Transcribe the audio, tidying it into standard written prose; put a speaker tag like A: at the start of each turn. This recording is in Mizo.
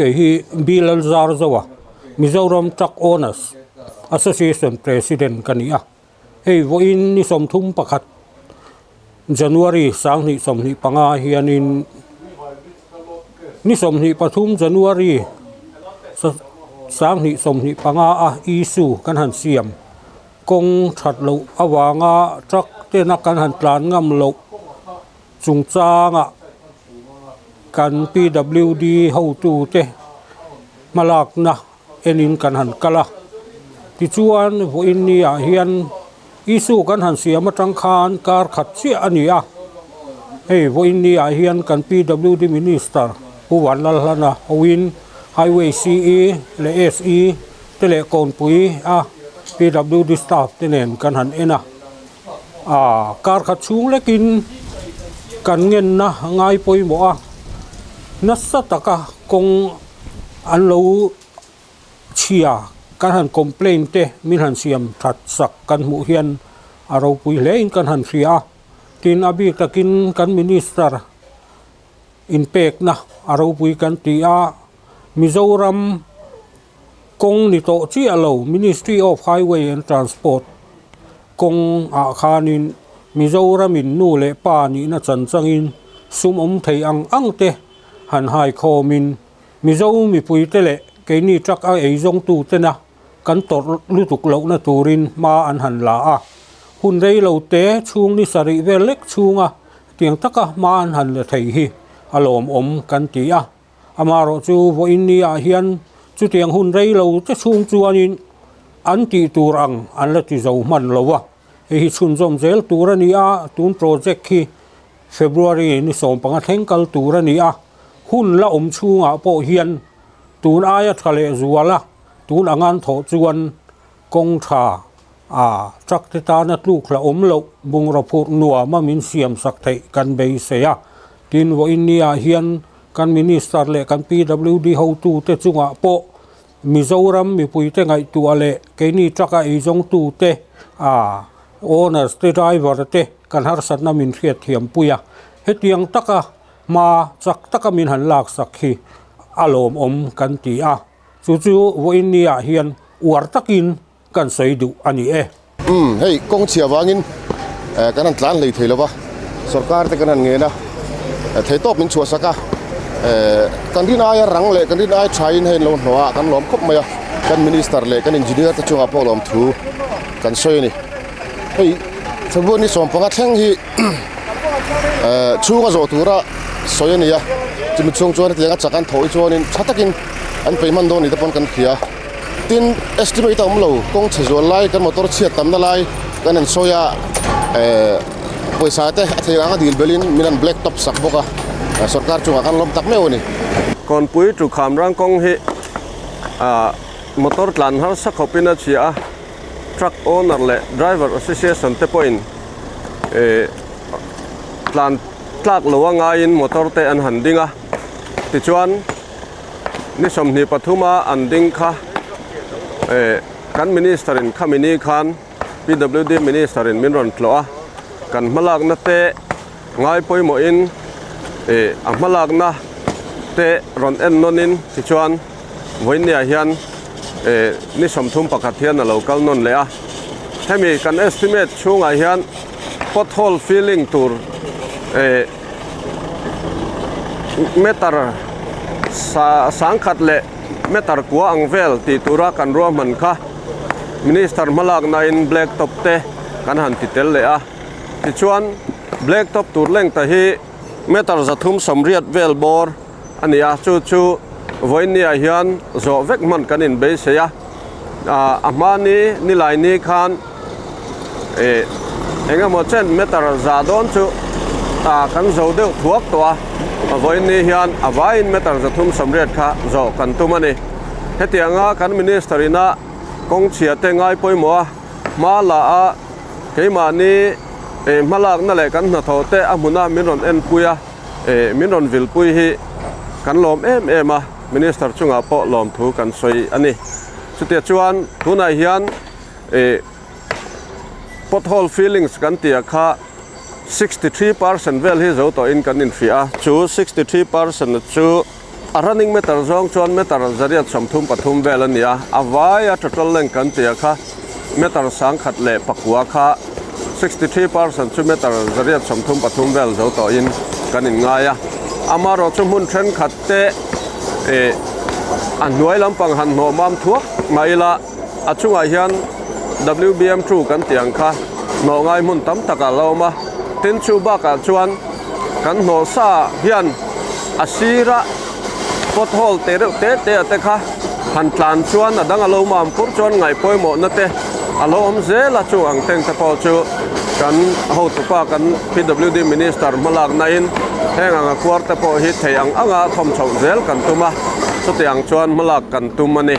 A: Kei hi B Lalzarzoa, Mizoram Truck Owners Association President ka ni a. Hei vawiin ni 31 January 2025 hianin ni 23 January 2025 a issue kan han siam kawng that loh avanga truck tena kan han tlan ngam loh chungchanga kan PWD hotute hmalakna enin kan han kal a. Tichuan vawiin niah hian issue kan han siam atang khan kar khat chiah a ni a. Hei vawiin niah hian kan PWD Minister Pu Vanlalhlana hoin Highway CE leh SE te leh Kawnpui a PWD staff te nen kan han en a. Aaa kar khat chhung lekin kan ngenna ngai pawimawh a, nasa taka kawng an lo chhia kan han complaint te min han siam that sak kan hmuh hian a ropui hle in kan han hria a, tin a bik takin kan minister inpekna a ropui kan ti a, Mizoram kawng ni tawh chiah lo Ministry of Highway and Transport kawng ah khanin Mizoram in nu leh pa nihna chan changin sum awm thei ang ang te han hai khawmin Mizo mipui te leh keini truck a ei zawng tu tena kan tawrh lutuk lohna turin hma an han la a. Hun rei lo te chhung ni sarih vel lek chhunga tiang taka hma an han la thei hi a lawmawm kan ti a. Amaherawh chu vawiin ni ah hian chutiang hun rei lo te chhung chuanin an tih tur ang an la ti zo hman lo a, hei hi chhunzawm zel tur a ni a, tun project hi February ni 15 thleng kal tur a ni a, hun la awm chhungah pawh hian tun aia tha leh zual a, tun angan thawh chuan kawng tha a truck te tana tluk hla awm loh bungraw phurh nuam a min siam sak theih kan beisei a. Tin, vawiin ni ah hian kan Minister leh kan PWD hotu te chungah pawh Mizoram mipui te ngaihtuah leh keini truck a eizawngtu te a owners te driver te kan harsatna min hriatthiam pui a. Hetiang taka hma chak taka min han laksak hi a lawmawm kan ti a. Chu chu vawiin ni ah hian uar takin kan sawi duh a ni e.
B: Umm hei kawng chhia vangin kan han tlan hlei thei lova, sorkar te kan han ngen a, theihtawp min chhuahsak a, kan rin aia rang leh kan rin ai thain hei an lo hnawh a, kan lawm khawp mai a, kan minister leh kan engineer te chungah pawh lawmthu kan sawi a ni. Hei February ni 15 thleng hi chhunga zawh tura sawi a ni a, chumi chhung chuan hetianga chak an thawh hi chuanin tha takin an peih hman dawn ni te pawn kan hria. Tin, estimate a awm lo, kawng chhe zual lai, kan motor chhiat tamna lai kan han sawi a, pawisa te a thei ang a dil belin min han black top sak bawk a, sorkar chungah khan lawm tak meuh a ni.
C: Kawnpui Tukham rangkawng hi motor tlan harsa khawpin a chhia a. Truck owner leh driver association te pawhin eh tlan tlak lo a ngaiin motor te an han ding a tichuan ni 23 a an ding kha eh kan minister in khami ni khan P_W_D minister in min rawn tlawh a kan hmalakna te ngai pawimawhin eh a hmalakna te rawn en nawnin tichuan. Vawinia hian eh ni 31 hian a lo kal nawn leh a, hemi kan estimate chhungah hian pothole filling tur eh meter sa sangkhat leh meter kua ang vel tih tura kan ruahman kha minister hmalakna in black top te kan han ti tel leh a, tichuan black top tur leng ta hi meter 380 vel bawr. A ni a, chu chu vawiinniah hian zawh vek hman kan inbeisei a, a hma ni nilai ni khan ih eng emaw chen meter za dawn chu kan zo deuh thuak tawh a, vawiinni hian a vaiin meter 380 kha zawh kan tum a ni. Hetianga kan minister ina kawng chhia te ngai pawimawh a, hma la a keimahni hmalakna leh kan hnathawh te a hmuna min rawn enpui a. Eh min rawn vilpui hi kan lawm em em a, Minister chungah pawh lawmthu kan sawi a ni. Chutia chuan tunah hian eh pothole fillings kan tih ah kha 63% vel hi zo tawhin kan inhria a, chu 63% chu. A running meter zawng chuan meter 133 vel a ni a, a vaia total length kan tih ah kha meter 1009 kha 63% chu meter 133 vel zo tawhin kan inngai a. Amaherawh chu hmun thenkhat te eh a hnuai lampang han hnawh mam thuak mah ila a chungah hian WBM two kan tih ang kha hnawh ngai hmun tam tak a la awm a. Tin chu bakah chuan kan hnawh sa hian a sira pothole te reuh te te a te kha han tlan chuan a dang a lo mam pur chuan ngaih pawimawhna te a lo awm zel a, chung ang teng te pawh chu kan hotupa kan PWD Minister hmalakna in heng ang a kuar te pawh hi thei ang anga thawm chhoh zel kan tum a, chutiang chuan hmalak kan tum a ni.